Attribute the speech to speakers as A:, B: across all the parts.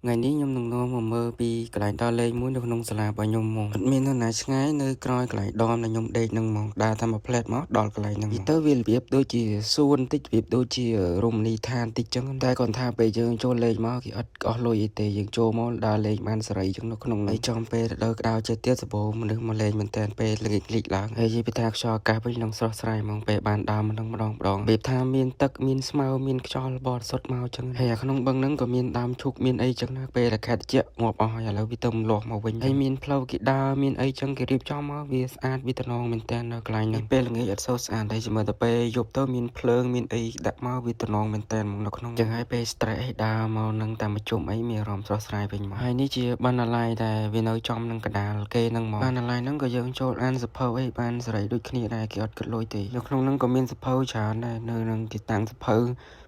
A: ថ្ងៃនេះខ្ញុំនឹងនាំមកមើលពីកន្លែងដើរលេងមួយនៅក្នុងសាលារបស់ខ្ញុំហ្មងអត់មាននៅណាឆ្ងាយនៅក្រោយកន្លែង dorm ដែលខ្ញុំដេកហ្នឹងហ្មងដើរតាមមួយផ្លែតមកដល់កន្លែងហ្នឹងទៅវារបៀបដូចជាសួនតិចរបៀបដូចជារមណីយដ្ឋានតិចចឹងតែគាត់ថាពេលយើងចូលលេងមកគេអត់អស់លុយអីទេយើងចូលមកដើរលេងបានសេរីចឹងនៅក្នុងហ្នឹងហើយចំពេលរដូវក្តៅចេះទៀតសបោមនុស្សមកលេងមែនតើពេលល្ងាចលិចឡើងហើយនិយាយពីថាខ្យល់អាកាសវិញនឹងស្រស់ស្រាយហ្មងពេលបានដើរមកនឹងម្ដងម្ដងរបៀបថាមានទឹកមានស្មៅមានខ្យល់បរិសុទ្ធមកចឹងហើយអាក្នុងបឹងហ្នឹងក៏មានដើមឈូកមានអីចឹងណាពេលដែលខែត្រជាក់ងាប់អស់ហើយឥឡូវវាទៅលាស់មកវិញហើយមានផ្លូវគេដើរមានអីចឹងគេរៀបចំមកវាស្អាតវាតំណងមែនតើនៅកន្លែងហ្នឹងពេលល្ងាចអត់សូវស្អាតទេចាំតែពេលយប់ទៅមានភ្លើងមានអីដាក់មកវាតំណងមែនតើមកនៅក្នុងចឹងហើយពេល stress អីដើរមកនឹងតាមមួយជុំអីមានអារម្មណ៍ស្រស់ស្រាយវិញមកហើយនេះជាបណ្ណាល័យដែលវានៅចំនឹងកណ្ដាលគេហ្នឹងមកបណ្ណាល័យហ្នឹងក៏យើងចូលអានសៀវភៅអីបានសេរីដូចគ្នាដែរគេអត់គិតលុយទេនៅក្នុងហ្នឹងក៏មានសៀវភៅច្រើនដែរនៅនឹងគេតាំងសៀវភៅ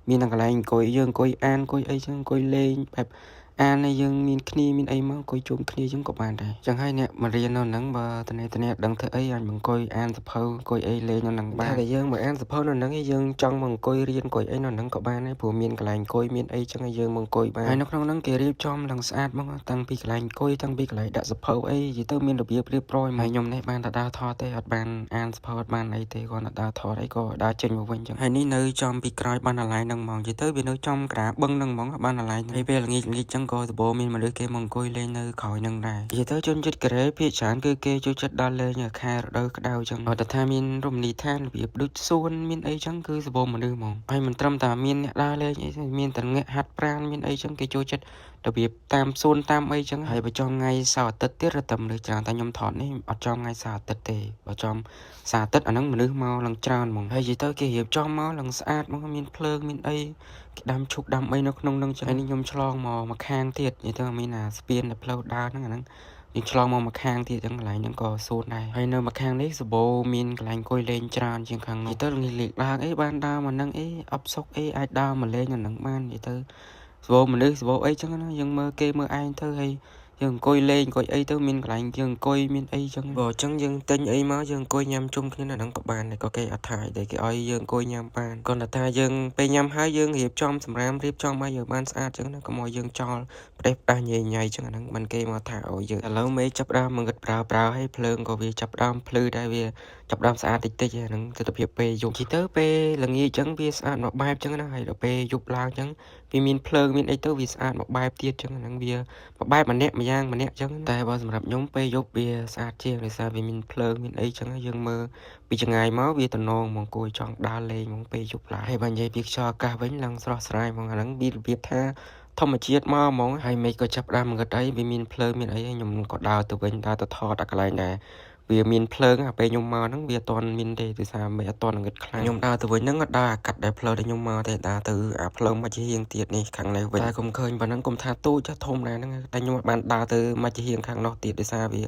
A: មានតែកន្លែងអង្គុយយើងអង្គុយអានអង្គុយអីចឹងអង្គុយលេងបែបអានឲ្យយើងមានគ្នាមានអីមកអង្គុយជុំគ្នាចឹងក៏បានដែរចឹងហើយអ្នកមករៀននៅហ្នឹងបើតនេះតនេះអត់ដឹងធ្វើអីអាចមកអង្គុយអានសៀវភៅអង្គុយអីលេងនៅហ្នឹងបានតែយើងមកអានសៀវភៅនៅហ្នឹងឯងយើងចង់មកអង្គុយរៀនអង្គុយអីនៅហ្នឹងក៏បានដែរព្រោះមានកន្លែងអង្គុយមានអីចឹងឲ្យយើងមកអង្គុយបានហើយនៅក្នុងហ្នឹងគេរៀបចំឡើងស្អាតមកតាំងពីកន្លែងអង្គុយតាំងពីកន្លែងដាក់សៀវភៅអីនិយាយទៅមានរបៀបរៀបរយមកហើយខ្ញុំនេះបានតែដើរថតទេអត់បានអានសៀវភៅអត់បានអីទេគ្រាន់តែដើរថតអីក៏ដើរចេញមកវិញចឹងហើយនេះនៅចំពីក្រោយបណ្ណាល័យហ្នឹងហ្មងនិយាយទៅវានៅចំក្រាបឹងហ្នឹងហ្មងបណ្ណាល័យហើយពេលល្ងាចល្ងាចចឹងក៏សបោមានមនុស្សគេមកអង្គុយលេងនៅក្រោយហ្នឹងដែរនិយាយទៅជនជាតិកូរ៉េភាគច្រើនគឺគេចូលចិត្តដើរលេងនៅខែរដូវក្តៅចឹងបើតែថាមានរមណីយដ្ឋានរបៀបដូចសួនមានអីចឹងគឺសបោមនុស្សហ្មងហើយមិនត្រឹមតែមានអ្នកដើរលេងអីទេមានតែអ្នកហាត់ប្រាណមានអីចឹងគេចូលចិត្តរបៀបតាមសួនតាមអីចឹងហើយបើចំថ្ងៃសៅរ៍អាទិត្យទៀតរត់តែមនុស្សច្រើនតែខ្ញុំថតនេះអត់ចំថ្ងៃសៅរ៍អាទិត្យទេបើចំសៅរ៍អាទិត្យអាហ្នឹងមនុស្សមកឡើងច្រើនហ្មងហើយនិយាយទៅគេរៀបចំមកឡើងស្អាតហ្មងមានភ្លើងមានអីគេដាំឈូកដាំអីនៅក្នុងហ្នឹងចឹងហើយនេះខ្ញុំឆ្លងមកមកខាងទៀតនិយាយទៅមានអាស្ពាននៅផ្លូវដើរហ្នឹងអាហ្នឹងយើងឆ្លងមកមកខាងទៀតចឹងកន្លែងហ្នឹងក៏សួនដែរហើយនៅមកខាងនេះសបោមានកន្លែងអង្គុយលេងច្រើនជាងខាងនោះនិយាយទៅល្ងាចលេងឡើងអីបានដើរមកហ្នឹងអីអបសុកអីអាចដើរមកលេងនៅហ្នឹងបាននិយាយទៅសបោមនុស្សសបោអីចឹងណាយើងមើលគេមើលឯងទៅហើយយើងអង្គុយលេងអង្គុយអីទៅមានកន្លែងយើងអង្គុយមានអីចឹងបើអញ្ចឹងយើងទិញអីមកយើងអង្គុយញ៉ាំជុំគ្នានៅហ្នឹងក៏បានដែរក៏គេអត់ថាអីដែរគេឲ្យយើងអង្គុយញ៉ាំបានគ្រាន់តែថាយើងពេលញ៉ាំហើយយើងរៀបចំសម្រាមរៀបចំឲ្យយើងបានស្អាតចឹងណាកុំឲ្យយើងចោលប្រេះផ្ដាស់ញ៉ៃញ៉ៃចឹងអាហ្នឹងមិនគេមកថាឲ្យយើងឥឡូវមេចាប់ផ្ដើមមកងឹតប្រើប្រើឲ្យភ្លើងក៏វាចាប់ផ្ដើមភ្លឺដែរវាចាប់ផ្ដើមស្អាតតិចតិចហ្នឹងទស្សនភាពពេលយប់ជីទៅពេលល្ងាចចឹងវាស្អាតមួយបែបចឹងណាហើយដល់ពេលយប់ឡើងចឹងវាមានភ្លើងមានអីទៅវាស្អាតមួយបែបទៀតចឹងហ្នឹងវាមួយបែបម្នាក់ម្យ៉ាងម្នាក់ចឹងតែបើសម្រាប់ខ្ញុំពេលយប់វាស្អាតជាងដោយសារវាមានភ្លើងមានអីចឹងយើងមើលពីចង្ងាយមកវាតំណងហ្មងគួរចង់ដើរលេងហ្មងពេលយប់ឡើងហើយបើនិយាយពីខ្យល់អាកាសវិញឡើងស្រស់ស្រាយហ្មងអាហ្នឹងវារបៀបថាធម្មជាតិមកហ្មងហើយមេឃក៏ចាប់ផ្ដើមងឹតអីវាមានភ្លើងមានអីខ្ញុំក៏ដើរទៅវិញដើរទៅថតអាកន្លែងដែរវាមានភ្លើងអាពេលខ្ញុំមកហ្នឹងវាអត់ទាន់មានទេដោយសារមេឃអត់ទាន់ងឹតខ្លាំងខ្ញុំដើរទៅវិញហ្នឹងអត់ដើរអាកាត់ដែលផ្លូវដែលខ្ញុំមកទេដើរទៅអាផ្លូវមកជាហៀងទៀតនេះខាងនេះវិញតែកុំឃើញប៉ុណ្ណឹងកុំថាទូចធំដែរហ្នឹងតែខ្ញុំអត់បានដើរទៅមកជាហៀងខាងនោះទៀតដោយសារវា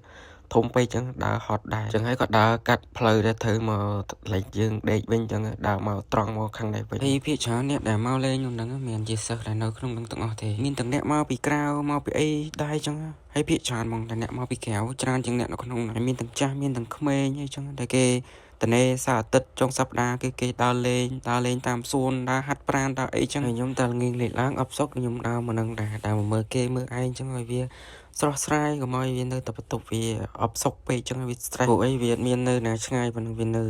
A: ធំពេកចឹងដើរហត់ដែរចឹងហើយក៏ដើរកាត់ផ្លូវដែលត្រូវមកលេចយើងដេកវិញចឹងដើរមកត្រង់មកខាងនេះវិញហើយភាគច្រើនអ្នកដែលមកលេងក្នុងហ្នឹងមានជាសិស្សដែលនៅក្នុងហ្នឹងទាំងអស់ទេមានទាំងអ្នកមកពីក្រៅមកពីអីដែរចឹងហើយភាគច្រើនហ្មងតែអ្នកមកពីក្រៅច្រើនជាងអ្នកនៅក្នុងហ្នឹងហើយមានទាំងចាស់មានទាំងក្មេងអីចឹងតែគេតនេសៅរ៍អាទិត្យចុងសប្តាហ៍គឺគេដើរលេងដើរលេងតាមសួនដើរហាត់ប្រាណដើរអីចឹងហើយខ្ញុំតែល្ងាចលេងឡើងអបសុកខ្ញុំដើរមកនឹងដែរដើរមកមើលគេមើលឯងចឹងឲ្យវាស្រស់ស្រាយកុំឲ្យវានៅតែបន្ទប់វាអបសុកពេកចឹងវា stress ពួកអីវាអត់មាននៅណាឆ្ងាយប៉ុណ្ណឹងវានៅ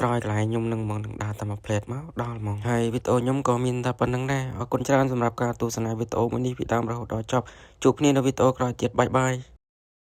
A: ក្រោយកន្លែងខ្ញុំនឹងហ្មងនឹងដើរតែមួយផ្លែតមកដល់ហ្មងហើយវីដេអូខ្ញុំក៏មានតែប៉ុណ្្នឹងដែរអរគុណច្រើនសម្រាប់ការទស្សនាវីដេអូមួយនេះពីដើមរហូតដល់ចប់ជួបគ្នានៅវីដេអូក្រោយទៀត bye bye.